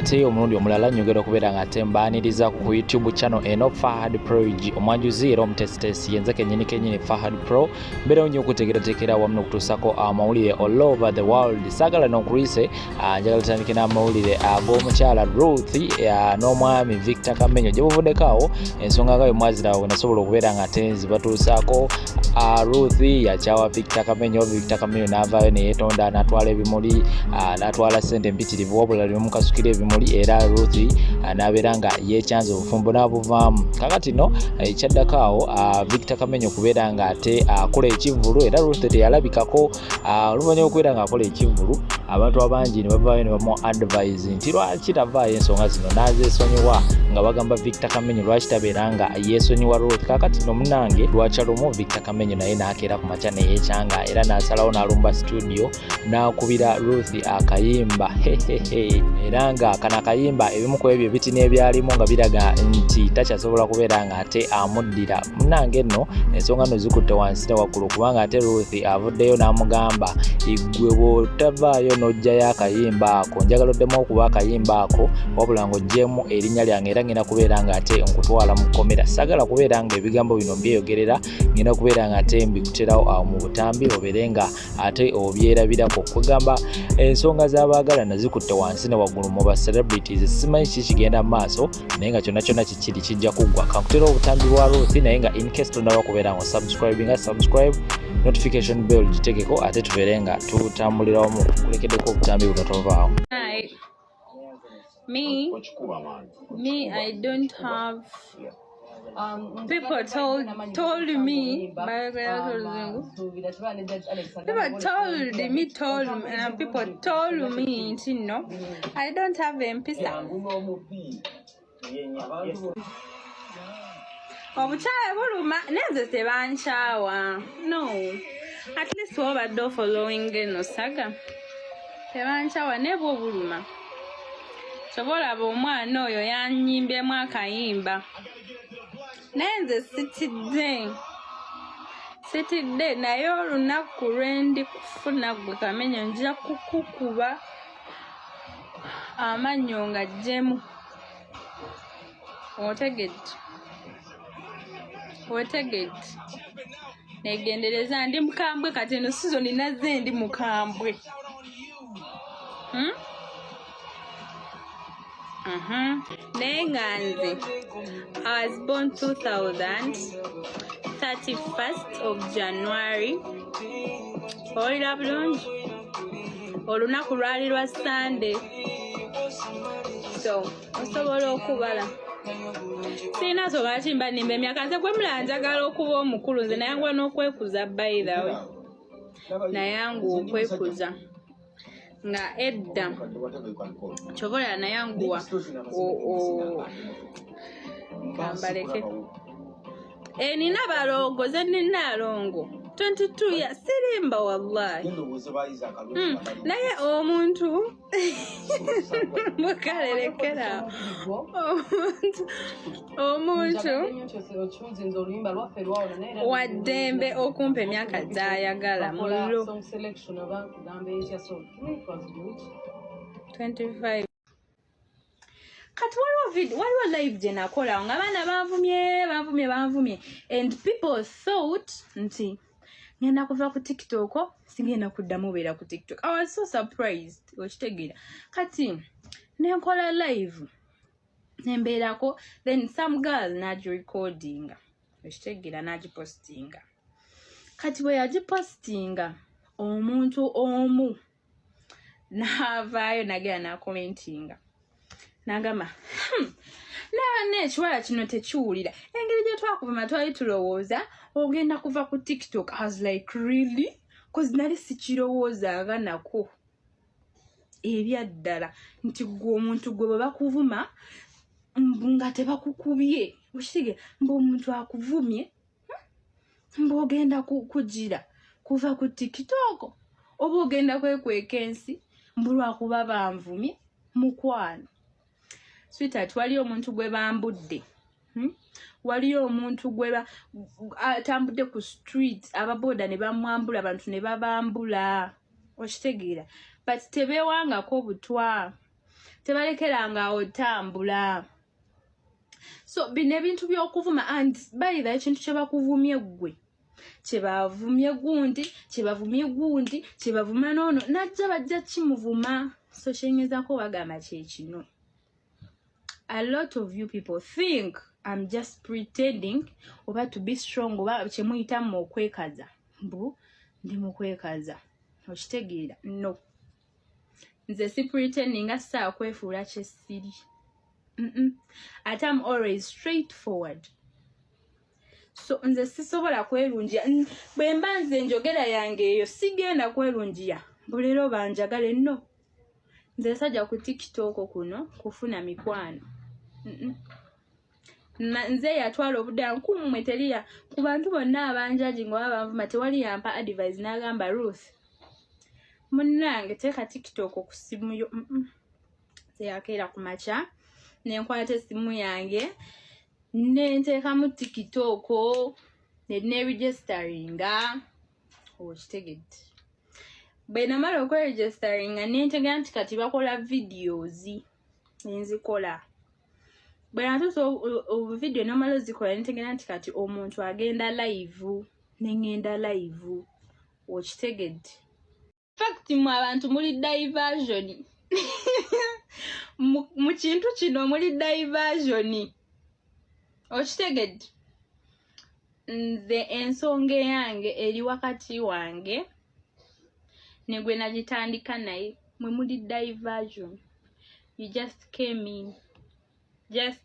Nate omulundi omulala nyongera okubeera nga ate mbaaniriza ku YouTube channel eno Fahad Pro UG, omwanjuzi era omutesitesi yenze kenyini kenyini Fahad Pro. Mbeerawo nnyo okuteekerateekera awamu n'okutuusako amawulire all over the world. Saagala n'okulwise, njagala tutandike n'amawulire ag'omukyala Ruth n'omwami Victor Kamenyo. Gye buvuddeko awo ensonga nga bwe mwaziraba bwe nasobola okubeera nga ate nzibatuusaako. Ruth yakyawa Victor Kamenyo, Victor Kamenyo n'avaayo ne yeetonda, n'atwala ebimuli, n'atwala ssente empitirivu, wabula ne bamukasukira ebimuli era Ruth n'abeera nga yeekyanze obufumbo n'abuvaamu. Kakati no ekyaddako awo, Victor Kamenyo okubeera nga ate akola ekivvulu era Ruth teyalabikako. Oluvannyuma okubeera ng'akola ekivvulu, abantu abangi ne bavaayo ne bamuwa advice nti lwaki tavaayo ensonga zino n'azeesonyiwa, nga bagamba Victor Kamenyo lwaki tabeera nga yeesonyiwa Ruth. Kakati no munange lwakya lumu Victor Kamenyo naye n'akeera ku makya ne yeekyanga era n'asalawo n'alumba studio n'akubira Ruth akayimba hehehe, era nga kano akayimba ebimu ku ebyo ebitino ebyalimu nga biraga nti takyasobola kubeera nga ate amuddira. Munange nno ensonga nno zikutte wansi ne waggulu, kubanga ate Ruth avuddeyo n'amugamba, "Ggwe bw'otavaayo n'oggyayo akayimba ako, njagala oddemu okuba akayimba ako wabula ng'oggyemu erinnya lyange, era ngenda kubeera nga ate nkutwala mu kkomera. Saagala kubeera nga ebigambo bino mbyeyogerera, ngenda kubeera nga ate mbikuterawo awo mu butambi obeere nga ate obyerabirako." Kwegamba ensonga z'abaagalana zikutte wansi ne waggulu mu ba celebrities. Simanyi ki kigenda mu maaso, naye nga kyonna kyonna kikiri kijja kuggwa. Kankutera obutambi bwa Ruth, naye nga in case tondaba kubeera nga subscribinga, subscribe, notification bell gitegeko, ate tubeere nga tutambulira wamu. Kulekeddeko obutambi buno, tovaawo. Hi. Me, I don't have. People told me, people told me, told people told me nti no, I don't have empisa. Obukyayi buluma, nenze tebankyawa. No, at least wobadde ofollowing eno saga, tebankyawa, naye bwo buluma. Kyoba olaba omwana oyo yanyimbyemu akayimba, naye nze sitidde, sitidde. Naye olunaku lwendi kufuna gwe Kamenyo, nja kukukuba amannyo nga ggyemu. Otegedde? Otegedde? Negendereza, ndi mukambwe. Kati eno season nazze ndi mukambwe, Naye nga nze I was born 2000 31st of January. Owulira bulungi? Olunaku lwali lwa Sunday, so osobola okubala. Sirina nsonga lwaki mba nimba emyaka. Nze gwe mulala njagala okuba omukulu. Nze nayanguwa n'okwekuza. By the way, nayanguwa okwekuza nga edda. Kyova olaba nayanguwa. Kambaleke. Nina balongo, ze nina alongo 22 ya sirimba, wallahi. Naye omuntu mukalerekera omuntu waddembe okumpa emyaka gy'ayagala mulo 25. Kati waliwo video, waliwo live gye nakola nga abaana banvumye, banvumye, banvumye, and people thought nti ngenda kuva ku TikTok, sigenda kuddamu beera ku TikTok. I was so surprised, okitegeera? Kati nenkola live nembeerako, then some girl nagirecordinga, okitegeera, nagipostinga. Kati bwe yagipostinga, omuntu omu n'avaayo nagenda nakomentinga n'agamba, naye ekiwala kino tekiwulira. Engeri gye twakuvuma twali tulowooza ogenda kuva ku TikTok." I was like, "Really?" 'Cause nali sikirowoozanga nako ebyaddala nti gwe omuntu gwe bwe bakuvuma mbu nga tebakukubye, okitege mbu omuntu akuvumye, mbu ogenda kugira kuva ku TikTok oba ogenda kwekweka ensi mbu lwakuba banvumye. Mukwano, sweetheart, waliyo omuntu gwe bambudde, Waliyo omuntu gwe atambudde ku street, ababoda ne bamwambula, abantu ne babambula, okitegeera? But tebeewangako butwa. Tebalekeranga awo tambula. So bino ebintu by'okuvuma, and by the ekintu kye bakuvumye ggwe, kyebavumye gundi, kyebavumye gundi, kyebavuma noono najja bajja kimuvuma. So kyenyezako bagamba kyekino, a lot of you people think I'm just pretending oba to be strong oba kyemuyitamu okwekaza, mbu ndi mukwekaza. Okitegeera? No, nze si pretending nga saa kwefuula kyesiri. Ate am always straight forward, so nze sisobola kwerungiya. Bwe mba nze enjogera yange eyo, sigenda kwerungiya buleero banjagale. No, nze sajja ku TikTok kuno kufuna mikwano. Nze yatwala obudde nkummwe teriya ku bantu bonna abanjaji nga baba banvuma, tewali yampa advice n'agamba, "Ruth munnange, teeka TikTok ku ssimu yo." Nze yakeera ku makya nenkwata essimu yange nenteekamu TikTok neregisteringa. Okitegedde? Bwe namala okweregisteringa, nentegera nti kati bakola videos, nenzikola. Bwe natuusa obuvidiyo nomala ozikola, nentegera nti kati omuntu agenda live, neŋŋenda live. Okitegedde? Fact, mwe abantu muli diversion mu kintu kino, muli diversion. Okitegedde? Nze ensonga eyange eri wakati wange ne gwe nagitandika naye. Mwe muli diversion. You just came in just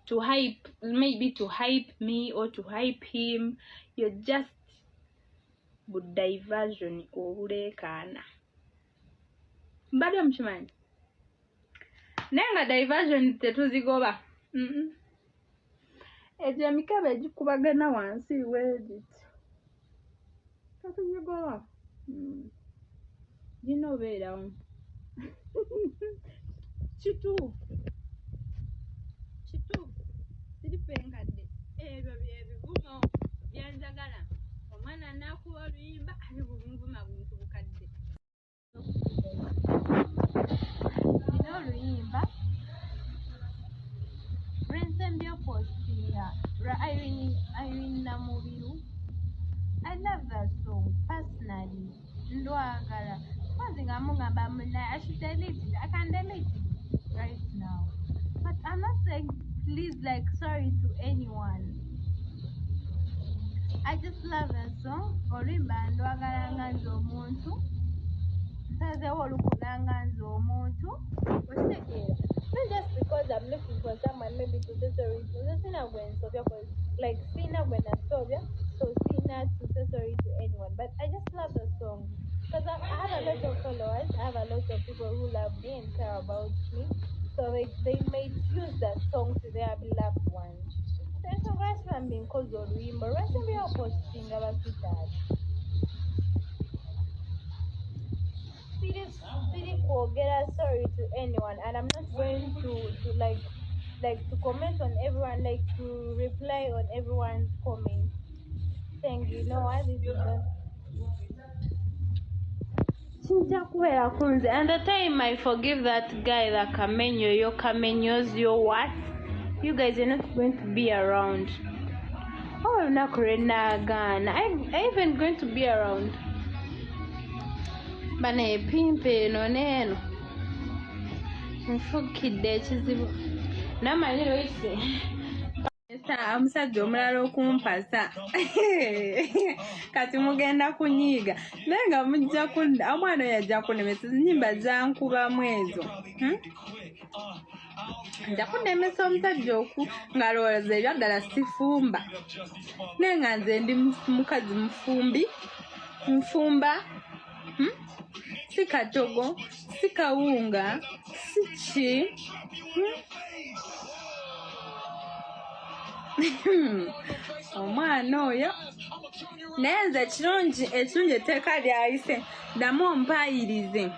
to hype, maybe to hype me or to hype him. You're just bu diversion obuleekaana. Mbadde mukimanyi, naye nga diversion tetuzigoba. Egyo emikebe egikubagana wansi weegiti tetugigoba. Gina obeerawo. Kituufu, kituufu, siripa enkadde. Ebyo byebivumo byanjagala. Omwana naakuba oluyimba ate bubunvuma buntu bukadde. Nina oluyimba lwensembye postinga lwa Irene, Irene Namubiru. I love that song personally, ndwagala. Kwanzi nga mugamba muna I should delete it. I can delete it right now, but I'm not saying please, like, sorry to anyone. I just love that song. Oluyimba ndwagala nga nze omuntu nsazeewo olukola nga nze omuntu. Okitegeera? Not just because I'm looking for someone maybe to say sorry to. Nze sina gwe nsobya, 'cause like sina gwe nasobya, so sina to say sorry to anyone, but I just love the song because I have a lot of followers. I have a lot of people who love me and care about me, so they may use that song to their beloved ones. Ensonga lwaki bambi nkoze oluyimba lwaki mbyopostinga, basweetheart, siri kwogera sorry to anyone, and I'm not going to like to comment on everyone, like to reply on everyone's comment saying, "You know what, this is not." Kijja kubeera ku nze. And the time I forgive that guy, the kamenyo, your kamenyos, your what, you guys are not going to be around. Oh, olunaku lwe naagaana, I even going to be around. Bano epimpa eno n'eno nfukidde ekizibu namanyi lwekisi omusajja omulala okumpasa. Kati mugenda kunyiiga, naye nga mujja kudda. Omwana oyo ajja kunnemesa enyimba zankubamu ezo, Nja kunnemesa omusajja oku ng'alowooza ebyaddala sifumba, naye nga nze ndi mukazi mufumbi, nfumba, Si katogo, si kawunga, si ki, Omwana oyo naye nze ekirungi, ekirungi etteeka lyayise. Ddamu ompayirize,